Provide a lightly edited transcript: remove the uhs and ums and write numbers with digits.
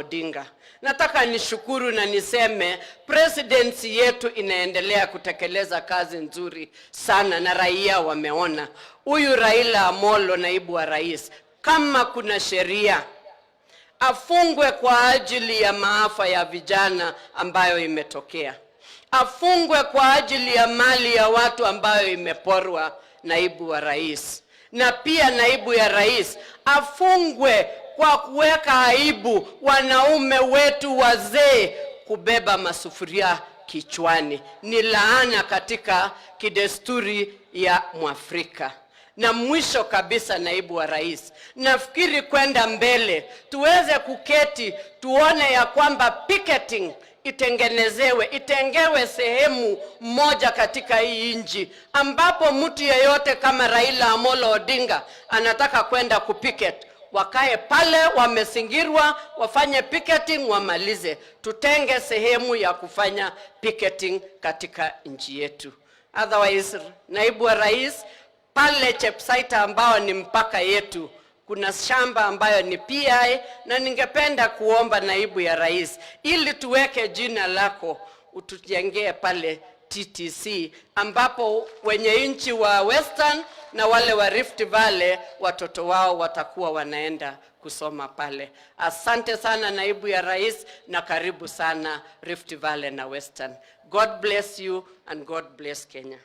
Odinga. Nataka nishukuru na niseme presidency yetu inaendelea kutekeleza kazi nzuri sana na raia wameona. Huyu Raila Amolo, naibu wa rais, kama kuna sheria afungwe kwa ajili ya maafa ya vijana ambayo imetokea, afungwe kwa ajili ya mali ya watu ambayo imeporwa, naibu wa rais. Na pia naibu ya rais afungwe kwa kuweka aibu wanaume wetu wazee kubeba masufuria kichwani. Ni laana katika kidesturi ya Mwafrika. Na mwisho kabisa, naibu wa rais, nafikiri kwenda mbele tuweze kuketi tuone ya kwamba picketing itengenezewe, itengewe sehemu moja katika hii nchi ambapo mtu yeyote kama Raila Amolo Odinga anataka kwenda kupicket wakae pale, wamezingirwa, wafanye picketing, wamalize. Tutenge sehemu ya kufanya picketing katika nchi yetu. Otherwise, naibu wa rais, pale Chepsaita ambao ni mpaka yetu kuna shamba ambayo ni PI, na ningependa kuomba naibu ya rais, ili tuweke jina lako utujengee pale TTC, ambapo wenye nchi wa Western na wale wa Rift Valley watoto wao watakuwa wanaenda kusoma pale. Asante sana, naibu ya rais, na karibu sana Rift Valley na Western. God bless you and God bless Kenya.